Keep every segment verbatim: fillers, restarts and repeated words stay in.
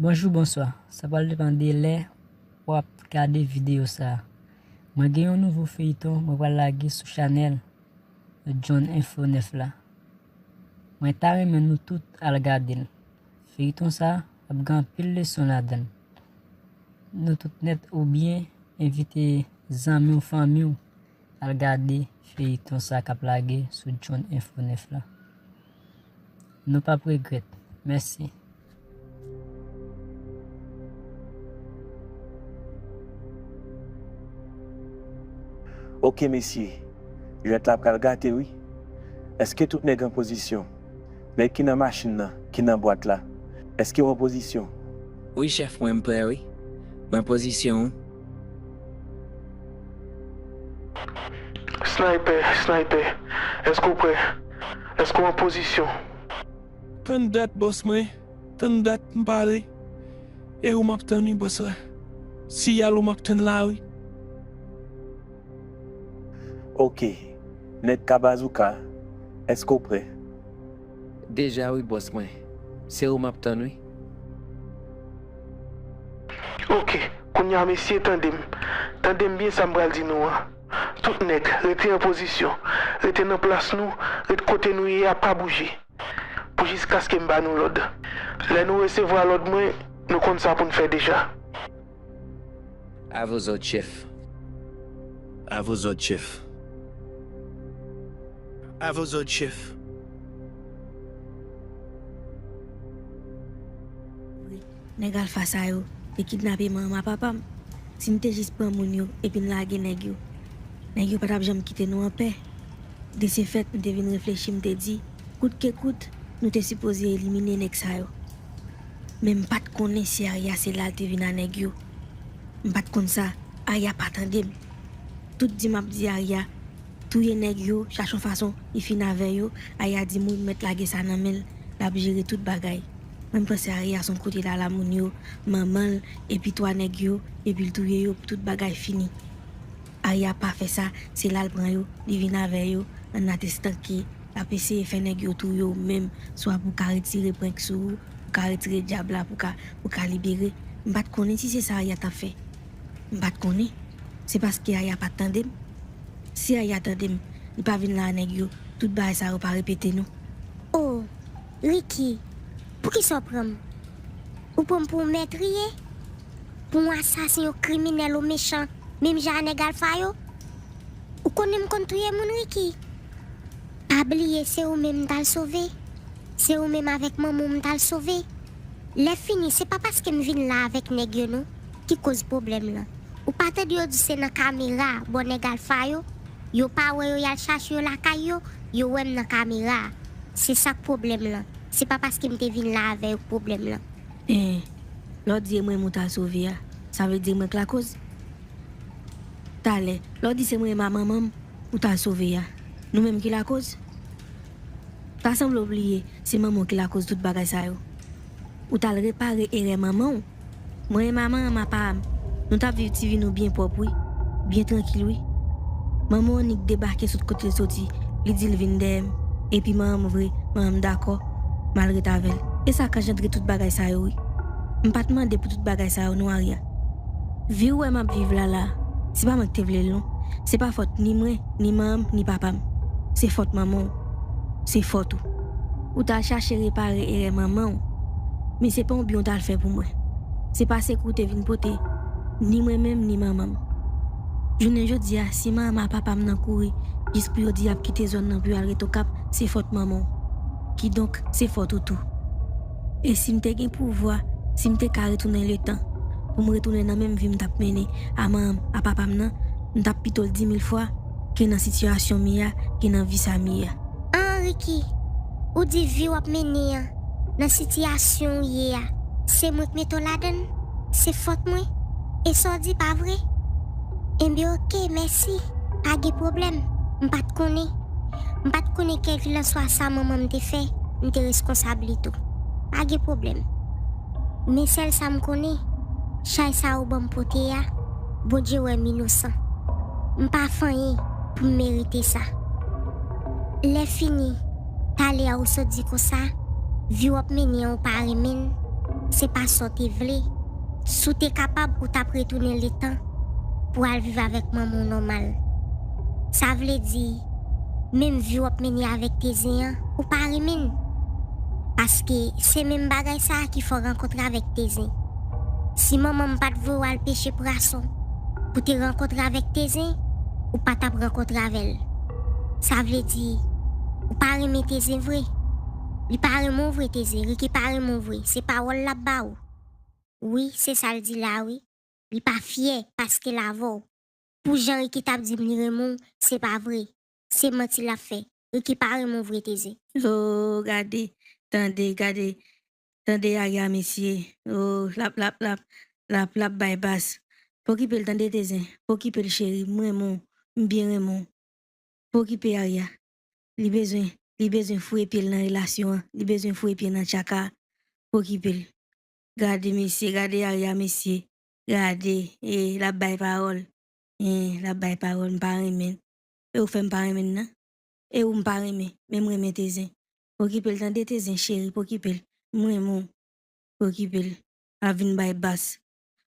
Bonjou, bonswa. Sa pral depann de lè w ap gade videyo sa a. Mwen gen yon nouvo feyiton mwen pral lage sou chanèl John Info nèf la. Mwen ta renmen nou tout al gade l. Feyiton sa a ap gen anpil leson ladan l. Nou tout nèt oubyen envite zanmi w, fanmi w al gade feyiton sa k ap lage sou John Info nèf la. Nou p ap regrèt. Mèsi. Ok mesye, jwèt la pral gate wi. Èske tout nèg an pozisyon? Nèg ki nan machin nan, ki nan bwat la, èske w an pozisyon? Wi chèf, mwen m prè wi. Mwen pozisyon wi. Sniper, sniper, èske w prè? Èske w an pozisyon? Tann dat bòs mwen, tann dat m pale. E ou m ap tann wi bòs la. Siyal ou m ap tann la wi. Ok, nèg ka bazouka, èske w prè? Deja wi bòs mwen. Se ou m ap tann wi. Ok, kounya mesye tande m. Tande m byen sa m pral di nou an. Tout nèg, rete an pozisyon. Rete nan plas nou, ret kote nou ye a pa bouje. Pou jiskaske m ba nou lòd. Lè nou resevwa lòd mwen, nou konn sa pou n fè deja. A vos òd chèf. A vos òd chèf. A vos òd chèf. Nèg alfa sa yo te kidnape manman papa m. Si n te jis pran moun yo epi n lage nèg yo, nèg yo pa t ap janm kite nou anpè. De se fèt, m te vin reflechi, m te di, kout ke kout, nou te sipoze elimine nèg sa yo. Men m pa t konnen si Arya se la l te vin a nèg yo. M pa t konn sa, Arya pa tande m. Tout di m ap di Arya touye nèg yo, chache yon fason li fin avè yo. Arya di m wi m mèt lage sa nan men l, l ap jere tout bagay. Mwen m panse Arya se yon kote l al a moun yo, manman l, epi twa nèg yo, epi l touye yo pou tout bagay fini. Arya pa fè sa, se la l pran yo, li vin avè yo, an atestan ke l ap eseye fè nèg yo touye w menm, swa pou w ka retire prank sou ou, pou w ka retire dyab la, pou w ka, pou w ka libere. M pa t konnen si se sa Arya t ap fè. M pa t konnen. Se paske Arya pa t tande m. Si Arya tande m, li pa vin la a nèg yo, tout bagay sa yo pa repete non. Oh, Ricky, poukisa w pran m? Ou pran m pou yon metriye? Pou yon asasen, yon kriminèl, yon mechan, menm jan a nèg alfa yo? Ou konnen m konn touye moun, Ricky. Pa bliye se ou menm m t al sove. Se ou menm avèk manman w m t al sove. Lè fini, se pa paske m vin la avèk nèg yo non ki koz pwoblèm lan. Ou pa tande yo di se nan kamera bò nèg alfa yo? Yo pa wè yo y al chache yo lakay yo, yo wè m nan kamera a. Se sa k pwoblèm lan. Se pa paske m te vin la avè yo k pwoblèm lan. Hen, lè w di e mwen menm ou t al sove a, sa vle di e mwen k lakoz? Talè, lè w di se mwen menm a manman m ou t al sove a, nou menm ki lakoz? Ta sanble w bliye se manman w ki lakoz tout bagay sa yo. Ou t al repare erè manman w. Mwen menm a manman m a papa m, nou t ap viv ti vi nou byen pwòp wi, byen trankil wi. Manman w annik debake sot kote l soti, li di l vin dèyè m, epi manman m vre, manman m dakò, m al ret avè l. E sa k anjandre tout bagay sa yo wi. M pa t mande pou tout bagay sa yo non Arya. Vi w wè m ap viv la la, se pa mwen ki te vle l non. Se pa fòt ni mwen, ni manman m, ni papa m. Se fòt manman w. Se fòt ou. Ou t al chache repare erè manman w. Men se pa yon byen w t al fè pou mwen. Se pa sekou w te vin pote ni mwen menm, ni manman m. Jounen jodi a, si manman m ak papa m nan kouri jis pou yo di y ap kite zòn nan pou yo al ret Okap, se fòt manman w. Kidonk, se fòt ou tou. E si m te gen pouvwa, si m te ka retounen letan, pou m retounen nan menm vi m t ap mennen a manman m, a papa m nan, m t ap pito l dimil fwa ke nan sitiyasyon m ye a, ke nan vi sa m ye a. An, Ricky, ou di vi w ap mennen an, nan sitiyasyon w ye a, se mwen k mete w ladan l? Se fòt mwen? E sa w di pa vre? Enben oke, mèsi. Pa gen pwoblèm. M pa t konnen. M pa t konnen kèlkilanswa sa manman m te fè, m te reskonsab li tou. Pa gen pwoblèm. Men sèl sa m konnen, chay sa yo ban m pote a, Bondye wè m inosan. M pa fè anyen pou m merite sa. Lè fini, talè a ou sot di konsa, vi w ap mennen an ou pa renmen l, se pa sa w te vle. Si w te kapab, ou t ap retounen letan pou w al viv avèk manman w nòmal. Sa vle di, menm vi w ap mennen avèk Tezen an, ou pa renmen l. Paske se menm bagay sa a ki fè w rankontre avèk Tezen. Si manman m pa t voye w al peche pwason pou te rankontre avèk Tezen, ou pa t ap rankontre avè l. Sa vle di, ou pa renmen Tezen vre. Li pa renmen w vre, Tezen. Riki pa renmen w vre. Se pawòl l ap ba w. Wi, se sa l di la, wi. Li pa fyè paske l avè w. Pou jan Riki t ap di m li renmen w, se pa vre. Se manti l ap fè. Riki pa renmen w vre, Tezen. Oh, gade, tande, gade, tande Arya, mesye. Oh, l ap, l ap, l ap, l ap, l ap bay bas. Pa okipe l, tande, Tezen. Pa okipe l, cheri. M renmen w. M byen renmen w. Pa okipe Arya. Li bezwen, li bezwen foure pye l nan relasyon an. Li bezwen foure pye l nan tchaka. Pa okipe l. Gade mesye, gade Arya mesye. Gade, e, l ap bay pawòl. E, l ap bay pawòl, m pa renmen l. E ou fè m pa renmen l nan? E ou m pa renmen, men m renmen Tezen. Pa okipe l tande Tezen cheri, pa okipe l. M renmen w. Pa okipe l. Ap vin bay bas.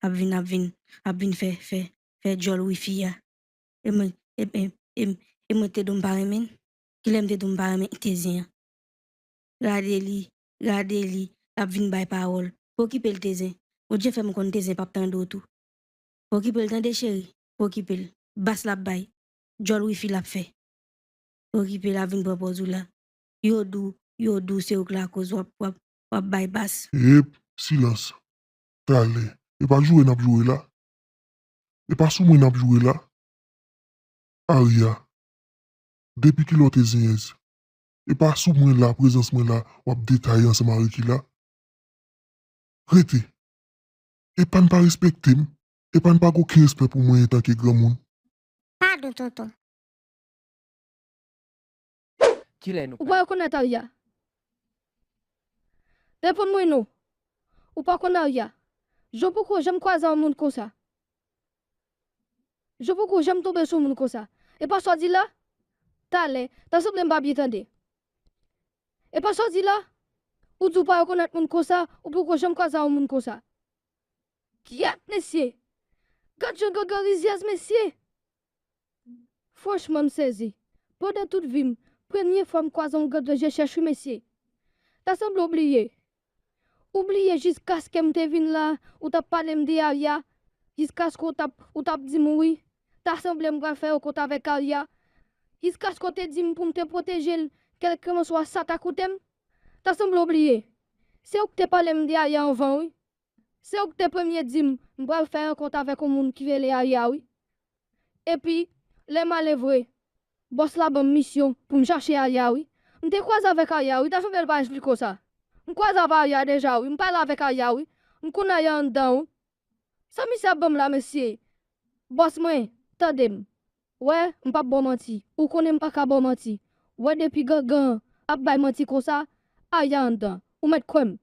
Ap vin, ap vin, ap vin fè, fè, fè djòl wifi a. E mwen, e, e, e, e mwen te di w m pa renmen l? Kilè m te di w m pa renmen Tezen an? Gade li, gade li, l ap vin bay pawòl. Pa okipe l, Tezen. Bondye fè m konn Tezen p ap tande w tou. Pa okipe l, tande, cheri. Pa okipe l. Bas l ap bay. Djòl wifi l ap fè. Pa okipe l, ap vin pran pòz ou la. Yo di w, yo di w se ou k lakoz w ap, w ap, w ap bay bas. Ep, silans. Talè. E pa joure n ap joure la. E pa sou mwen n ap joure la. Arya. Depi kilè w te zenyèz? E pa sou mwen la, prezans mwen la, w ap detaye ansanm a Riki la. Rete. Epa n pa respekte m. Epa n pa gen okenn respè pou mwen antanke granmoun. Padon, tonton. Kilè nou Ou pa rekonèt Arya? Reponn mwen non. Ou pa konn Arya? Jan w poko janm kwaze yon moun konsa. Jan w poko janm tonbe sou moun konsa. E pa sa w di la? Talè, ta sanble m pa byen tande. E pa sa w di la? Ou di w pa rekonèt moun konsa, ou poko janm kwaze yon moun konsa. Kyèt, mesye! Gad jan gangan rizyèz, mesye! Franchman, m sezi. Pandan tout vi m, premye fwa m kwaze yon gangan je chèch wi, mesye. Ta sanble w bliye. Ou bliye jiskaske m te vin la, ou t ap pale m de Arya, jiskaske w t ap, ou t ap di m wi, ta sanble m pral fè yon kont avèk Arya, jiskaske w te di m pou m te pwoteje l, kèlkeswa sa ta koute m, ta sanble w bliye. Se ou k te pale m de Arya anvan wi. Se ou k te premye di m m pral fè yon kont avèk yon moun ki rele Arya wi. Epi, lè m ale vre, bòs la ban m misyon pou m chache Arya wi. M te kwaze avèk Arya wi, ta sanble l pa eksplike w sa. M kwaze avèk Arya deja wi, m pale avèk Arya wi. M konn Arya anndan wi. Sa misye ap ban m la, mesye? Bòs mwen, tande m. Wè, m p ap ba w manti. Ou konnen m pa ka ba w manti. Wè, depi gangan an ap bay manti konsa, Arya anndan. Ou mèt kwè m.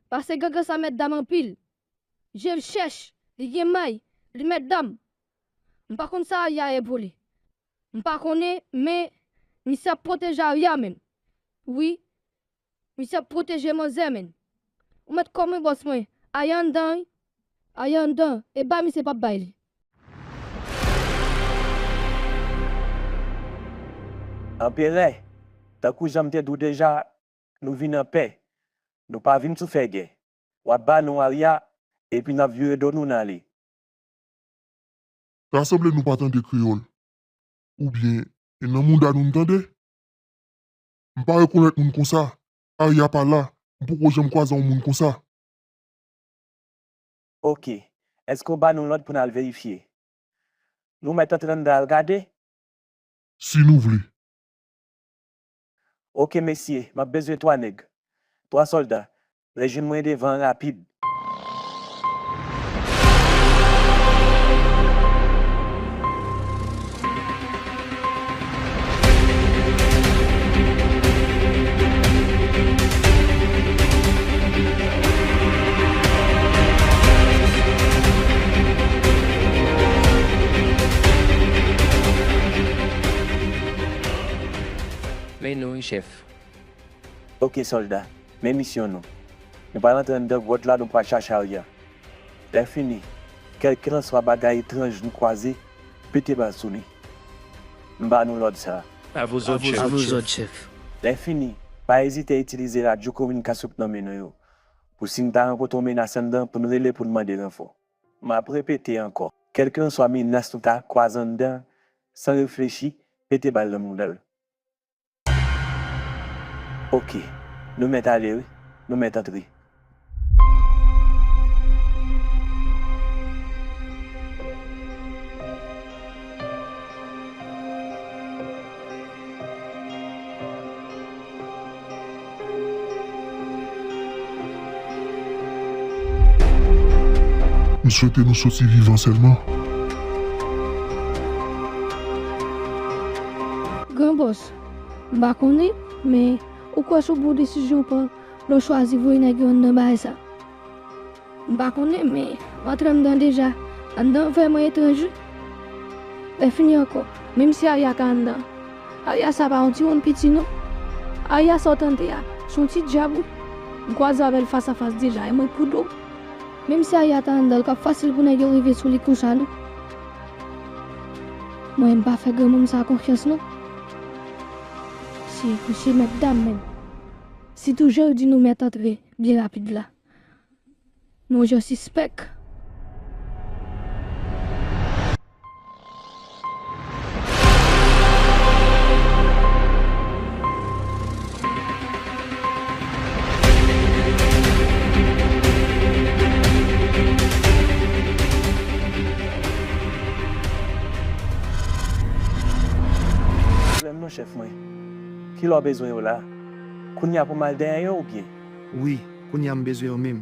Paske gangan sa mèt dam anpil. Je l chèch, li gen may, li mèt dam. M pa konn sa Arya ye pou li. M pa konnen, men misye ap pwoteje Arya menm. Wi, misye ap pwoteje manzè menm. Ou mèt kwè mwen, bòs mwen. Arya anndan wi. Arya anndan. E bay misye p ap bay li. Anperè, tankou jan m te di w deja, nou vin anpè. Nou pa vin sou fè gè. W ap ba nou Arya, epi n ap vire do nou n ale. Ta sanble nou pa tande kreyòl. Oubyen, e nan mouda nou n tande? M pa rekonèt moun konsa. Arya pa la. M poko janm kwaze yon moun konsa. Oke. Èske w ba nou lòd pou n al verifye? Nou mèt antre anndan al gade? Si nou vle. Oke, mesye, m ap bezwen twa nèg. Twa sòlda. Rejwenn mwen devan an rapid. Men nou wi, chèf. Oke, sòlda. Men misyon nou. Nou pral antre anndan gwòt la, nou pral chache Arya. Lè fini, kèlkelanswa bagay etranj nou kwaze, pete bal sou li. M ba nou lòd sa. À vos ordres, chef. À vos ordres, chef. Lè fini, pa ezite itilize radyo kominikasyon k nan men nou yo, pou si n ta rankontre yon menas anndan, pou n rele pou n mande ranfò. M ap repete ankò, kèlkelanswa menas nou ta kwaze anndan, san reflechi, pete bal nan mouda l. Oke, nou mèt ale wi, nou mèt antre. M swete nou soti vivan sèlman. Gran bòs, m pa konnen, men ou kwè se yon bon desizyon w pran lè w chwazi voye nèg yo anndan bagay sa. M pa konnen, men m antre anndan deja. Anndan an vrèman etranj wi. Lè fini ankò, menm si Arya ka anndan, Arya sa pa yon timoun piti non. Arya sa w tande a, se yon ti dyab wi. M kwaze avè l fasafas deja, e mwen kou do. Menm si Arya ta anndan, l k ap fasil pou nèg yo rive sou li konsa non. Mwen, m pa fè granmoun sa konfyans non. Se, se mèt dam menm. Sitou jan yo di nou mèt antre byen rapid la. Nou jan sispèk. Pwoblèm non, chèf mwen. Kilè w bezwen yo la? Kounye a pou m al dèyè yo oubyen? Wi, kounye a m bezwen yo menm.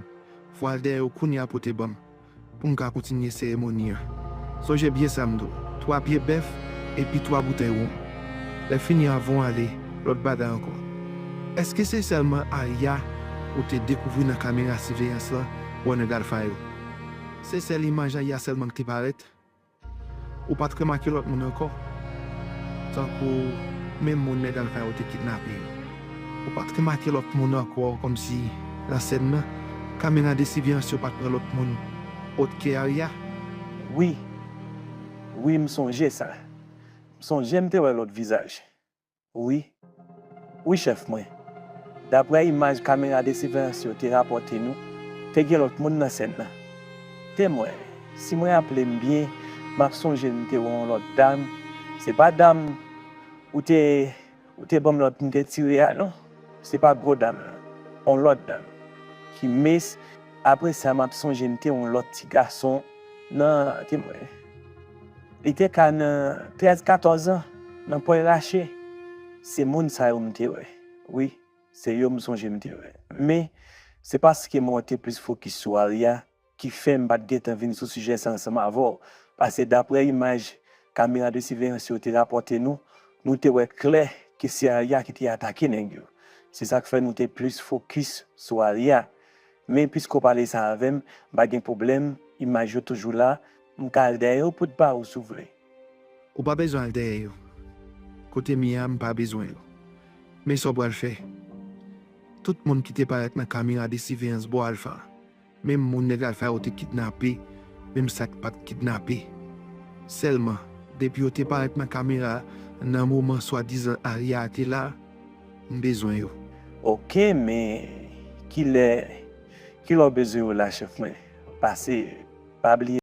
Fò w al dèyè yo kounye a pote ban m, pou m ka kontinye seremoni an. Sonje byen sa m di w, twa pye bèf epi twa boutèy won. Lè fini, anvan w ale, lòt bagay ankò. Èske se sèlman Arya ou te dekouvri nan kamera siveyans lan, Warner Galfa yo? Se sèl imaj Arya sèlman ki te parèt? Ou pa t remake lòt moun ankò? Tankou menm moun Nèg Alfa yo te kidnape yo. Ou pa t remake lòt moun ankò, kòmsi nan sèn nan, kamera de siveyans yo pa t pran lòt moun òt ke Arya? Wi. Wi, m sonje sa. M sonje m te wè lòt vizaj. Wi. Wi, chèf mwen. Daprè imaj kamera de siveyans yo te rapòte nou, te gen lòt moun nan sèn nan. Temwen, si mwen raple m byen, m ap sonje m te wè yon lòt dam. Se pa dam ou te, ou te ban m lòd pou m te tire a, non. Se pa gwo dam nan. Yon lòt dam. Ki mens, apre sa, m ap sonje m te wè yon lòt ti gason nan, temwen. Li te ka nan trèz, katòz an, nan Pòy Rache. Se moun sa yo m te wè. Wi, se yo m sonje m te wè. Men, se paske mwen te plis fokis sou Arya ki fè m pa t gentan vin sou sijè sa ansanm avè w. Paske daprè imaj kamera de siveyans yo te rapòte nou, nou te wè klè ke se Arya ki te atake nèg yo. Se sa k fè nou te plis fokis sou Arya. Men piske w pale sa avè m, m pa gen pwoblèm, imaj yo toujou la, m ka al dèyè yo pou pa ou si w vle. Ou pa bezwen al dèyè yo. Kote m ye a, m pa bezwen yo. Men sa w pral fè. Tout moun ki te parèt nan kamera de siveyans bò Alfa, menm moun Nèg Alfa yo te kidnape, menm sa k pa t kidnape. Sèlman, depi yo te parèt nan kamera nan moman swadizan Arya te la, m bezwen yo. Oke, men kilè, kilè w bezwen yo la, chèf mwen? Pase, pa bliye.